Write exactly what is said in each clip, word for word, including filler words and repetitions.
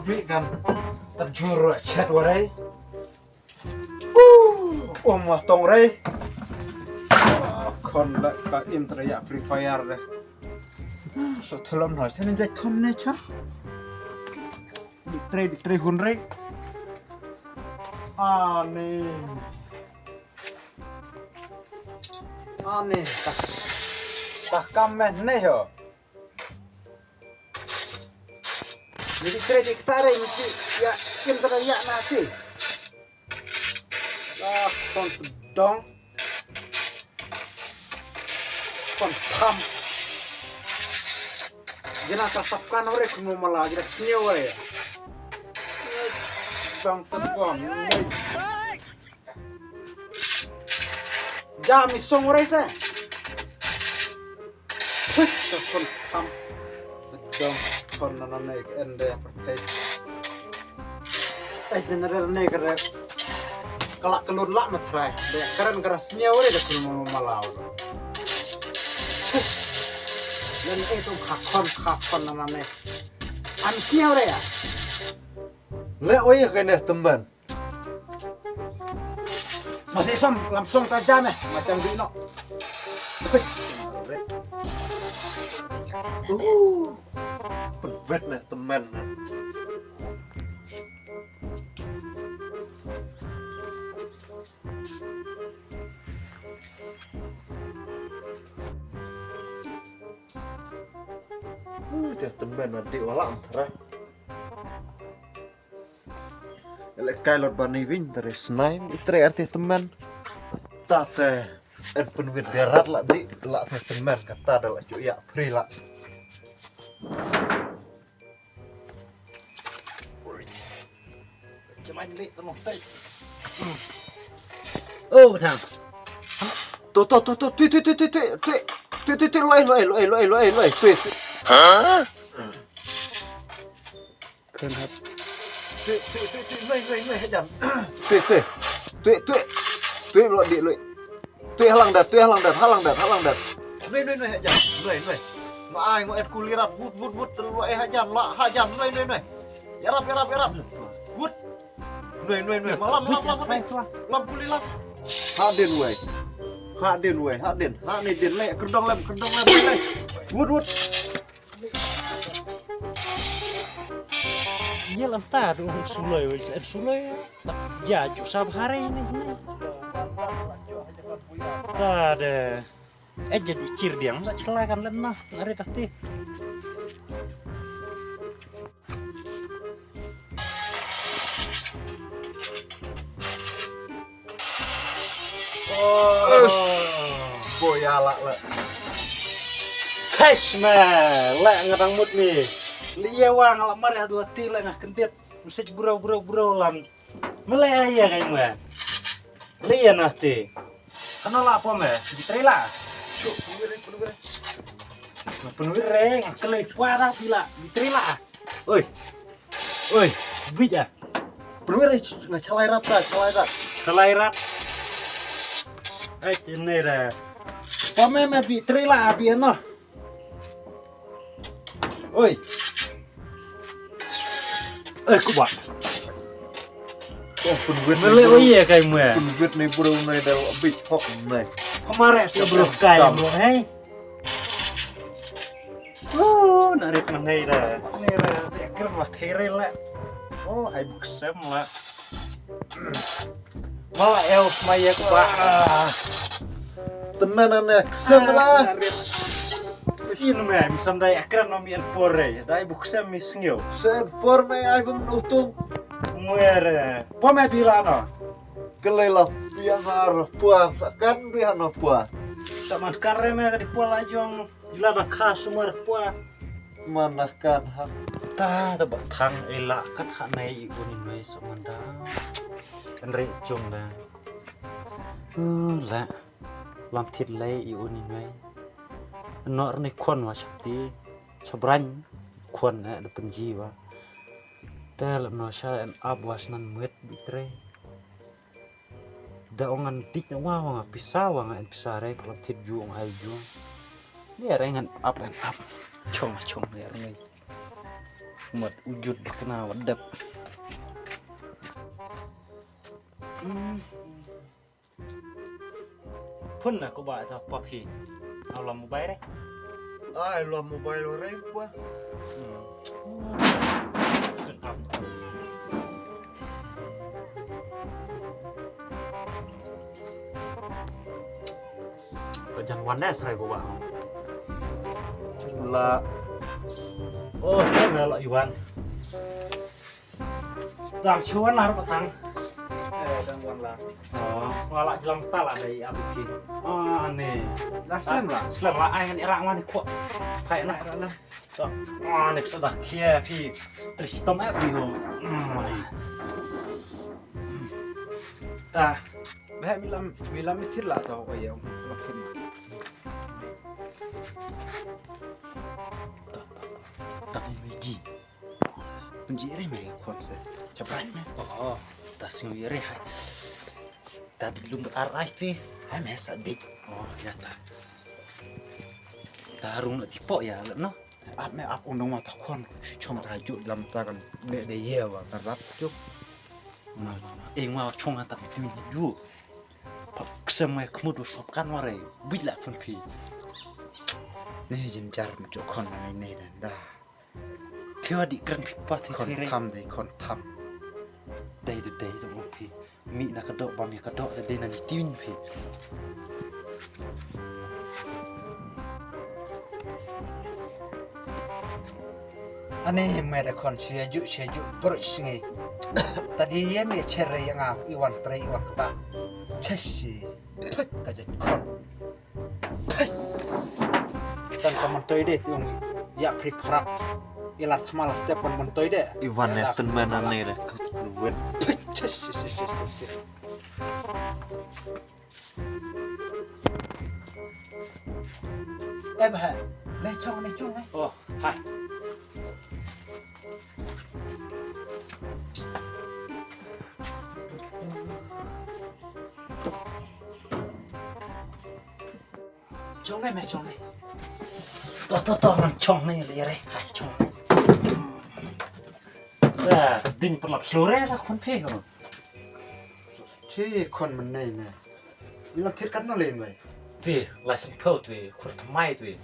Pi kan terjur chat warai. Uh, um wa tong rai. Kon la ka im tra ya Free Fire de. So thlom noi sen jai kon ne cha. Di tre di tre hun rai. Ani. Ani. Ta, ta kam men ne ho. Jadi kredit kita ada yang mesti ya yang kena ya nanti. Ah, kon dong. Kon tham. Jena ka sap kan ore kun mala jena snew ore. Bang tebang. Jam isong ore se. Heh, kon tham. Dong kon na na ne ende pertai. Ai general ne kare. Kala kelun la na trai. De karen kara snew ore de kun mala. Nen e tu khakon khakon na na ne. Am snew ore ya. Le oi kene temban. Masih som lam song ta jam eh macam di no. Uh, pevet ne temen ne. Uh, te temen ne di wala antara. Ele kai lot bani win tare snaim itre arte temen. Tate en penwit berat la di la te temen kata da la cuya pri la. Cemain le tengok tai. Oh, betang. To to to to tu tu tu tu tu tu tu tu tu loi loi loi loi loi loi tu tu. Hah? Kren hap. Tui, tui, tui, tui, noi, noi, noi, hajan. Tui, tui. Tui, tui. Tui, lo di, lo. Tui, halang dat, tui, halang dat, halang dat, halang dat. Noi, noi, noi, hajan. Noi, noi. Ma ai, ngo et kuli rap, wut, wut, wut, lo, eh, hajan, la, hajan, noi, noi, noi. Ya rap, ya rap, ya rap. Wut. Noi, noi, noi. Ma lam, lam, lam, noi. Lam kuli lam. Ha din, wei. Ha din, wei. Ha din. Ha ni din, le. Kerdong lam, kerdong lam, le. Wut, wut. Ye lam ta tu suloi wei sen suloi. Ta ja ju sab hari ni. Ta de. Eh jadi cir diang sa cela kan lam na. Ngari tati. Oh. Boya la la. Chesh me, la nga dang mut ni. Li ye wa nga la mar ya dua ti la nga kendit. Mesti burau burau burau lam. Mele ya kai me. Li ya na ti. Kana la po me, di trela. Shu, penwir, penwir. Penwir re, nga kelai kuara ti la, di trela. Oi. Oi, bit ah. Perlu re nga chalai rat ta, chalai rat. Chalai rat. Ai, ini re. Pame me bi trela abi ano. Oi. Eh, kuba. Oh, penwit. Mele oi ya kai mue. Penwit ni bro nai dal bit hok nai. Kemare si bro kai bro, hei. Oh, narit man hei da. Ni da, da krim ma thei re la. Oh, ai buk sem la. Ma la eu ma ye ko ba. Temen ne sem la. In me, mi sam dai akran no mi an pore. Dai buk sem mi sngeu. Sem por me ai bum utung. Muere. Po me bila no. Kelai la piang ar pua sakan bi hano pua. Saman kare me ka di pua la jong. Ila na kha sumar pua. Mana kan ha. Ta ta ba thang ila kat ha nei i uni mai so manda. Kan re chung da. Uh, la. Lam thit lei i uni mai. Nor ni khon wa shakti. Shabran khon eh da penji wa. Te la no sha en ap wa snan mwet bitre. Da ong an tik na wa wa nga pisa wa nga en pisa re ka lam thit ju ong ai ju. Ni are ngan ap en ap. Chong chong ni are ngai. Mat u jut ba kena wat dep. Hmm. Phone na ko ba ta pa phi. Au lam mobile re. Ai, lam mobile re pa. Hmm. Ba jan wan ne trai ko ba. La. Oh, la la Iwan. Dang shu wan lar patang. Eh, dang wan lar. Oh, wala jlam ta la dei abi ki. Ah, ne. Dah slem la? Slem la, ai ngan ira wan ko. Kai na. Ira la. To. Ah, ne sa dah kia ki. Tris tom eh bi ho. Hmm, ai. Ta. Bah, milam, milam mitir la to, oh ya, makin. Ta, ta, ta. Ta, meji. Pynji re me khon se. Chabran me. Oh, ta sing re hai. Ta di lum ar ai ti. Hai me sa di. Oh, ya ta. Ta rung na ti po ya no. Ap me ap undong ma ta khon. Chom ta ju lam ta kan. Me de ye wa kan rap ju. Ma. Ing ma chong ta tu ju. Pap ksem me khmut u sop kan wa re. Bit la khon phi. Ne jin jar me ju khon ma ne ne da. Khewa di kren phi pa thi. Khon thi re. Tham dei khon tham. Dei dei dei dong phi. Mi na ka dok bam ya ka dok dei na ni tiwin phi. Ani me da khon sia ju sia ju pro singi. Tadi ye me chere ya nga Iwan tre Iwan kata. Chesi. Pek ka jet khon. Tan ka mon toy de tiung ya prik prak. Ilar thmal step kon mon toy de. Iwan ne tun mana ne re. Wet. Eh bah. Le chong ne chong ne. Oh, hai. Chong ne me chong ne. To to to ngan chong ne le re. Hai chong ne. Sa din perlap selore la khon phe ko. Che khon menai me. Lam thir kan no len me. Tui, lai sen pho tui, khur thamai tui.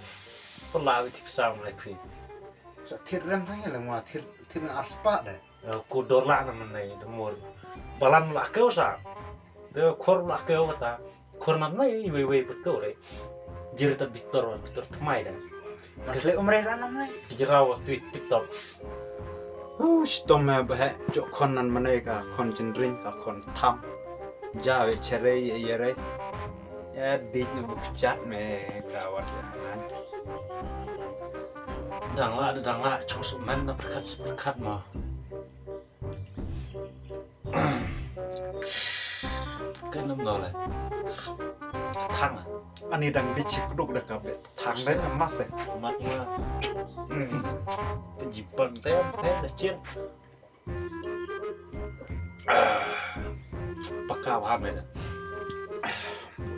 Perla wi tip sam lai phi. Sa thir rem thang le ma thir thir ar spa de. Ko dor la na menai de mor. Balan la keu sa. De khor la keu ta. Khor na menai wei wei put keu re. Jir ta bitor wa bitor thamai de. Kle umre ra na menai. Jira wa tui tip top. Hu stom me bah cho khon nan menai ka khon jin ring ka khon tham. Ja we chere ye ye re. Ya dit nu buk chat me ka wat ya nan. Dang la dang la chong su men na perkat perkat ma. Kan nam no le. Thang ah. Ani dang di chik duk da ka be. Thang da na mas eh. Mat ma. Hmm. Jipang tem tem da chin. Paka wa me da.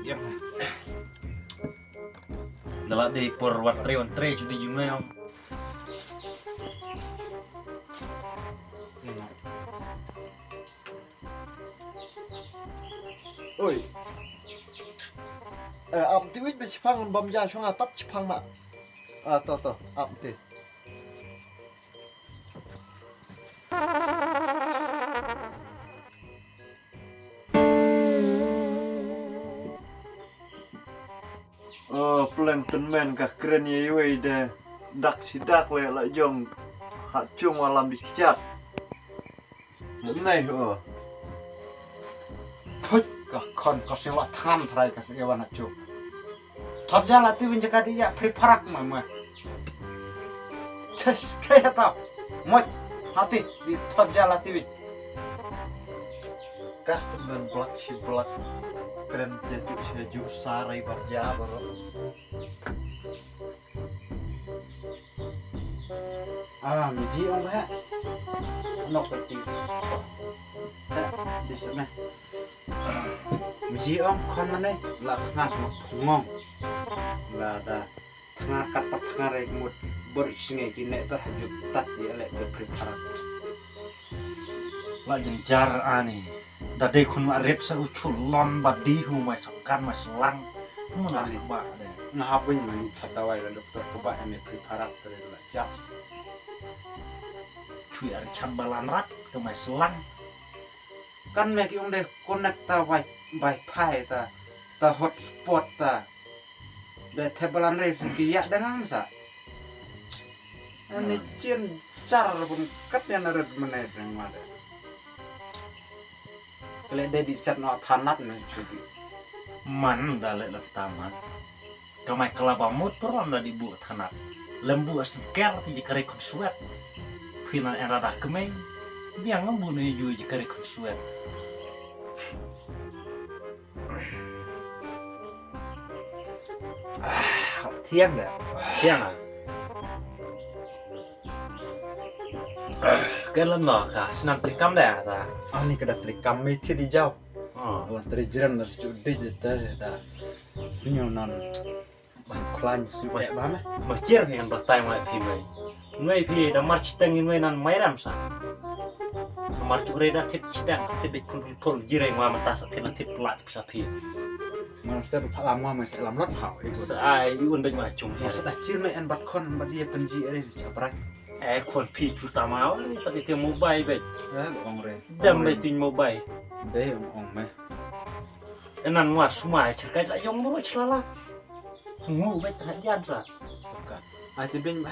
Yang. Dala de por wat tre wan tre chu di yum na yom. Oi. Eh, ap ti wit be chipang bam ja shong atap chipang ma. Ah, to to, ap ti. Oh, pleng tynmen ka kren ïa iwei de dak shi dak le la jong ha chung wa lam bi kjat. Lem nai ho. Put ka khon ka sing la than thrai ka sing wan ha chung. Thot ja la ti win jaka di ya pri parak ma ma. Ches kaya ta. Moj hati di thot ja la ti win. Ka tynmen blak shi blak. Kren ja ju shi ju sarai bar ja baro. Ah, miji ong ba. Nok ka ti. Ha, di sana. Miji ong khon mane la thnga ma phungong. La da thnga kat pat thnga re mut Por sngi ki ne tar haju tat ya le ke prepara. La jynjar ani. Da dei khun ma rep sa u chulon ba di hu mai sokan mai selang. Mun ani ba de. Nga hapin mai thata wai la doktor ko ba ene prepara tar la jap. Chui ar chan balan rat ke mai selang. Kan me ki ong de connect ta wi-, wifi ta, ta hotspot ta. De te balan re sa ki ya da ngam sa. Ani chin char bun kat ya na red mane deng ma de. Kle de di set no thanat me chubi. Man da le la taman. Kamai kala ba mut peron da di bu thanat. Lembu asengker ti jikare kon suet. Pina era da kemeng. Biang ngembu ne ju jikare kon suet. Ah, thiang da. Thiang ah. Ke lam no ka snam trikam da ta. Ani ka da trikam me thi di jau. Ah. Wan tri jiran na chu di ta da. Sinyo nan. Ban klan su e ba me. Ma chir ni an batai mai phi mai. Ngai phi da mar chiteng ngai nan mai ram sa. Mar chu re da thip chiteng thip bit phun phun jirai ma mata sa thip la thip la thip sa phi. Mar sa pha lam ma mai sa lam lot ha. Sa ai un bit ma chung he. Sa da chir me an bat khon bat ye penji re sa prak. Eh khon phi chu ta ma oi ta te mobile bit. Eh ong re. Dam bit tin mobile. De ong ong me. Enan ngwa sumai cherkai la yong mo chlala. Ngu bit ha jan sa. Ka. Ai ti bin ba.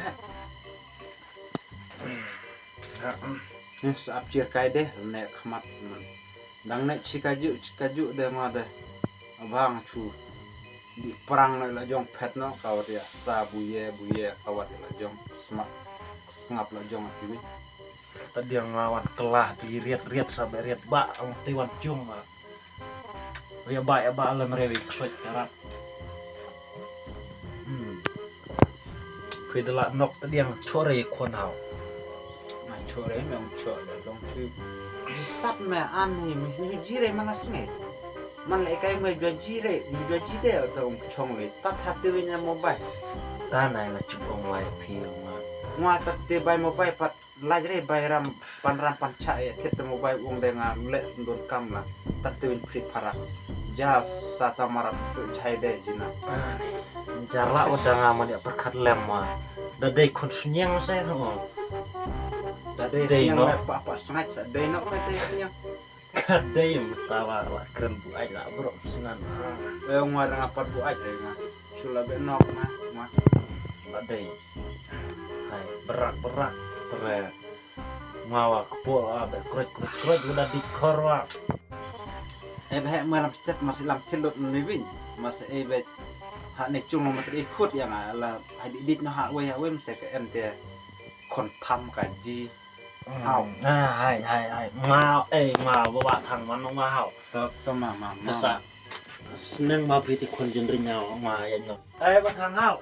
Ni sa ap chir kai de ne khmat man. Dang ne chikaju chikaju de ma de. Abang chu. Di prang ne la jong phet no ka wat ya sa buye buye ka wat la jong smat sngap la jong ti wi. Ta diang nga wan kelah di riat riat sa be riat ba ang ti wan jung ma. Ya ba ya ba lam rewi ksoi karat. Hmm. Phi da la nok ta diang chore khon hau. Na chore me ong chore dong phi. Sap me an ni mi ni jire mana snge. Man le kai me jwa jire, mi jwa jide ta ong chong le. Ta tha te wi nya mobile. Ta nai la chup ong wai phi ma. Ngwa ta te bai mobile pat. Laj re bai ram pan ram pan cha e thet mo bai ung de nga le don kam la. Tat te win phri phara. Ja sa ta marat tu chai de jina. Jara udah nga mani perkat lem ma. Da dei kun sunyang sa no. Da dei sunyang no. Pa pa sngat sa dei no pa dei sunyang. Ka dei mtawa la kren bu ai la bro sinan. Eh ngwa nga pat bu ai de nga. Sula be nok ma ma. Ba dei. Hai berak berak. Tre. Ngawa kepul ah be kroj kroj kroj udah dikor wa. Eh be ma lam step masih lam tilut ni win. Masih eh be. Ha ne chung lo matri ikut yang ala. Hai dik dik no ha we ha we masih ke ente. Kon tham ka ji. Hau. Ah hai hai hai. Ngaw eh ngaw ba ba thang man ngaw hau. To to ma ma ma. Tasa. Sneng ma priti kon jin ring ngaw ma ya nyok. Eh ba thang hau.